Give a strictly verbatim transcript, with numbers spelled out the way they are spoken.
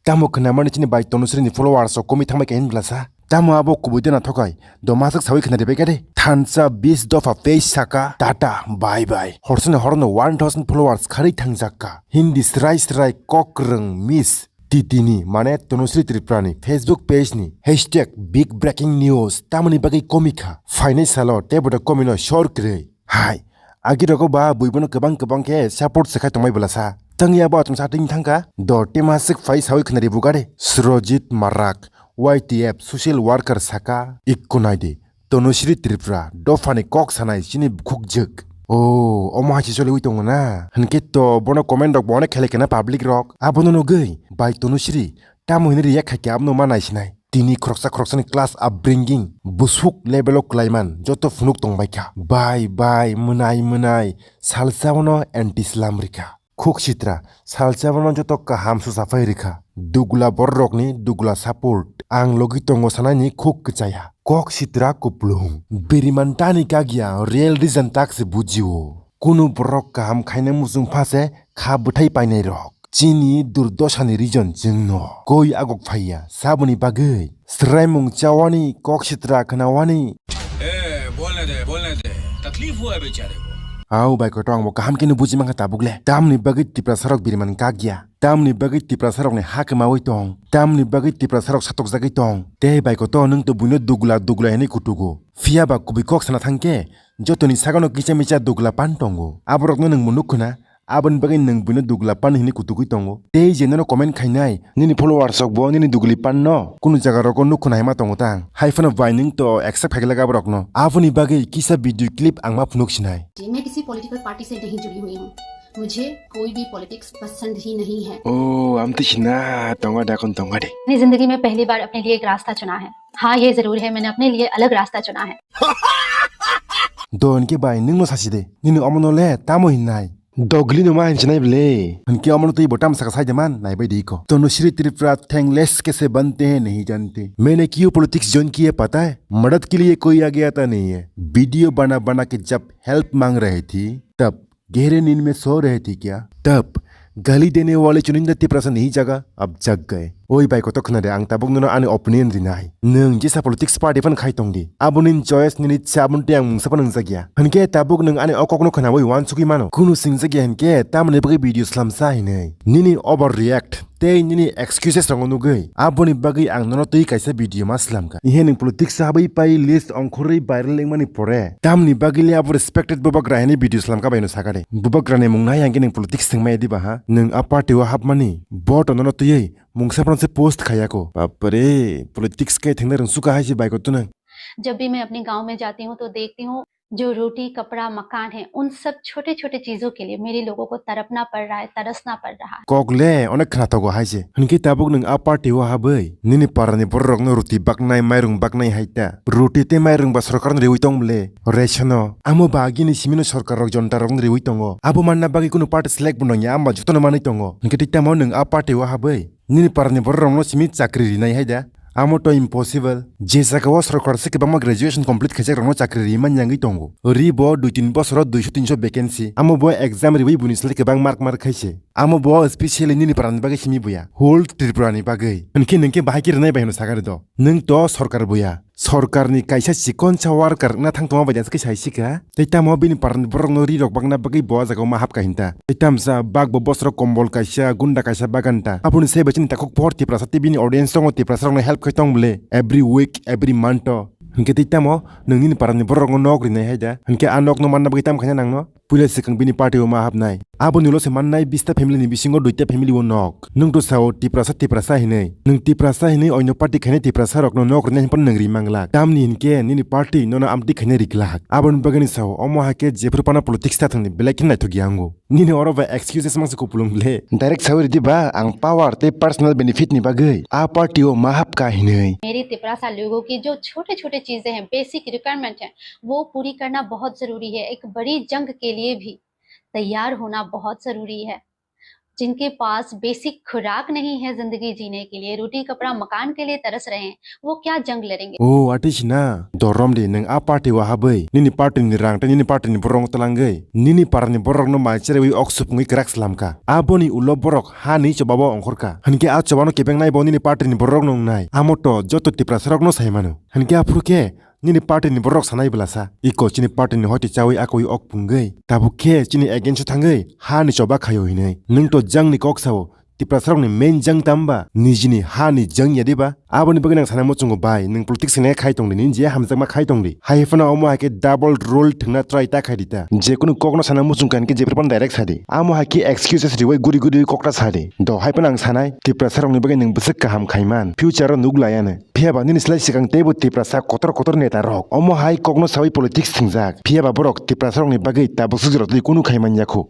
Tamo khwnamani chini bai Tanusri ni followers rok komi thangbai kain blasa. Tamo abo kubui dena thokai. Do masuk sawi khna ribai kade. Thansa bis dofa page saka. Tata. Bye bye. Horsene horno one thousand followers khari thangjakka. Hindi srai srai kokrwng miss. Titini mane Tanusri Tripura ni Facebook page ni hashtag big breaking news tamoni bagwi komikha. Phainai salo tebo da komino shor kwrwi. Hai. Agi rogo ba buibono kwbang kwbang khe support se khai tongmai bwlasa. Tang ya ba tong sa ting thangka. Do tema sik phai sawi khna ribu gade. Surojit Marak, Y T F social worker saka. Ikko nai di. Tanusri Tripura, dophani kok sanai chini bukhuk jwk. O, omo hai se choliwi tongo na. Hinkhe to bono comment rok bo onek khelai kena public rok. Abono nugwi, bai Tanusri, tamo hini react khai khe abono ma naisinai. Tini khoroksa khoroksani class upbringing, busuk level o kwlaiman, joto phunuk tongbaikha. Bai, bai, mwnai, mwnai, salsa bono anti slam rikha. Khuk sitra, salsa bono joto kaham susa phai rikha. Dugula bororokni dugula support. Ang logi tongo sanaini khuk kwchaya. Kok sitra kuplung. Biriman tani kagya real reason tak se bujio. Kunu borok kaham khaina muchung pha se kha bwthai painai rok. Chini durdosani reason chwngno. Koi agok phaiya, saboni bagwi. Swraimung chawani, kok sitra khwnawani. ए, बोलने दे, बोलने दे। तकलीफ हुआ है बेचारे को। Au bai koto ang bo kaham khe no buji mankha tabuk le. Tamni bagwi Tiprasa rok biriman kagya. Tamni bagwi Tiprasa rokni ha kwmawi tong. Tamni bagwi Tiprasa rok satokjagwi tong. Tei bai koto nwng to buino dugla dugla hinwi kutugo. Phiya ba kubui kok sana thangkhe jotoni sagano kisa misa dugla pan tongo. Aborokno nwng bo nukho na. Aboni bagwi nwng buino dugla pan hinwi kutugwi tongo. Tei je nono comment khainai, nini followers rok bo nini dugli pan no kunu jaga rogo nukho na hima tongo tang. Hai phano bai nwng to accept khaigwlak aborokno. Aboni bagwi kisa video clip ang ma phunuk sinai. जी, मैं किसी political party से नहीं जुड़ी हुई हूँ। मुझे कोई भी पॉलिटिक्स पसंद ही नहीं है। O, amtwi sina tonga de kon tonga de. अपनी जिंदगी में पहली बार अपने लिए एक रास्ता चुना है। हाँ, ये जरूर है, मैंने अपने लिए अलग रास्ता चुना है। Don ke bai nwng no sasi de. Nini omono le tamo hinnai. Dogli no ma hinsinai ble. Hinkhe omono twi bo tam saka sai de man nai bai di ko. Tanusri Tripura thankless kaise bante hain nahi jante. Maine kyun politics join kiye pata hai? Madad ke liye koi aage aata nahi hai. Video bana bana ke jab help mang rahe thi, tab gehre neend mein so rahe thi kya? Tab gali dene wale chuninda Tiprasa nahi jaga, ab jag gaye. Oi bai koto khna de, ang tabuk nono ani opinion rinai. Nwng jesa politics party phan khai tong di. Aboni choice nini cha, aboni tei ang mungsa phan nwngjak ya. Hinkhe tabuk nwng ani o kokno khnawi uansugwi mano. Kunu singjak ya hinkhe tamoni bagwi video slamsa hinwi. Nini overreact tei nini excuses rokno nugwi aboni bagwi ang nono twi kaisa video ma slamkha. Ihe nwng politics habwi pai list ongkhorwi viral wngmani pore tamni bagwi le abo respected bubagra hinwi video slamkha bai no sakha de. Bubagrani mung nai hinkhe nwng politics thwngmaya diba ha? Nwng a party o hapmani vote nono twiwi mungsa phano se post khayako. Bapre, politics kai thengna rwngsuka hai se bai koto nang. जब भी मैं अपने गांव में जाती हूँ तो देखती हूँ जो रोटी, कपड़ा, मकान है, उन सब छोटे-छोटे चीजों के लिए मेरे लोगों को तड़पना पड़ रहा है, तरसना पड़ रहा है। Kok le onek khna togo hai se. Hinkhe tabuk nwng a party o habwi nini parani bororokno ruti baknai, mairung baknai hai ta. Ruti tei mairung ba sorkarno riwi tong bwle, ration o. Amo ba agini simino sorkar rok jonta rokno riwi tongo. Abo manna bagwi kunu party select bo nangya, amba jotono manwi tongo. Hinkhe tei tamo nwng a party o habwi nini parani bororokno simi chakri rinai hai da? Amo to impossible. Je jaga o sorkar se kwbangma graduation complete khaijak rokno chakri ri man yangwi tongo. Ri bo dui tin bosoro duiso tinso vacancy. Amo bo exam riwi buni sle kwbang mark mark khaise. Amo bo specially nini parani bagwi simi buya. Whole Tripura ni bagwi. Hinkhe nwng khe bahai khe rinai bai hino sakari do. Nwng to sorkar buya. Sorkarni kaisa chikonsa worker wngna thang tongma bai da se khe sai sikha. Tei tamo bini parani borokno ri rok bakna bagwi bo o jaga o ma hapkha hinta. Tei tamsa bak bo bosoro kombol kaisa, gunda kaisa bagan ta. Aboni sai bai chini takhuk pohor Tiprasa tei bini audience tongo, Tiprasa rokno help khai tong bwle every week, every month o. Hinkhe tei tamo nwng nini parani borokno nok rinai hai da? Hinkhe a nokno manna bagwi tam khaina nangno? Puila swkang bini party o ma hapnai. Aboni ulo se mannai bista family ni bisingo duita family o nok. Nwng to sao Tiprasa Tiprasa hinwi. Nwng Tiprasa hinwi oino party khainai Tiprasa rokno nok rinai hinphano nwng ri manglak. Tamni hinkhe nini party nono amtwi khainai riklak. Aboni bagwino sao omo hai khe jephru phano politics ta thangni belai khe naithok ya wngo. Nini oro ba excuses mangsa kupulung le. Direct sawi ridi ba ang power tei personal benefit ni bagwi a party o ma hapka hinwi. मेरी तिपरासा लोगों की जो छोटे छोटे चीजें हैं, basic requirement है, वो पूरी करना बहुत जरूरी है। एक बड़ी जंग के लिए भी तैयार होना बहुत जरूरी है। जिनके पास बेसिक खुराक नहीं है जिंदगी जीने के लिए, रोटी कपड़ा मकान के लिए तरस रहे हैं, वो क्या जंग लड़ेंगे? O ati sina, dorom di nwng a party o habwi, nini party ni rang tei nini party ni borok no twlangwi, nini para ni borok no mai cherwi ok supungwi kwrak slam kha. Aboni ulo borok ha ni choba bo ongkhor kha. Hinkhe a choba no kebeng nai bo nini party ni borok no wngnai. Amo to joto Tiprasa rok no sai mano. Hinkhe aphuru khe nini party ni borok sanai bwlasa, iko chini party ni hoti chawi akoi ok pungwi, tabuk khe chini against o thangwi ha ni choba khaio hinwi. Nwng to jang ni kok sao, Tiprasa rok ni main jang tamba, nijini ha ni jang ya diba? Aboni bagwi nang sana muchungo bai, nwng politics ni khai tong di, nini je hamjakma khai tong di. Hai phano omo hai khe double role thwngna try ta khai di ta. Je kunu kok no sana muchung kha hinkhe jephru phano direct sa di. Amo hai khe excuses riwi guri guri kok ta sa di. Do hai phano ang sanai, Tiprasa rok ni bagwi nwng bwswk kaham khai man, future o nuk laya no. Phiya ba nini slai swkang teibo Tiprasa kotor kotor neta rok omo hai kokno sawi politics thwngjak. Phiya ba borok Tiprasa rokni bagwi tabuk swk jora twi kunu khai man ya kho.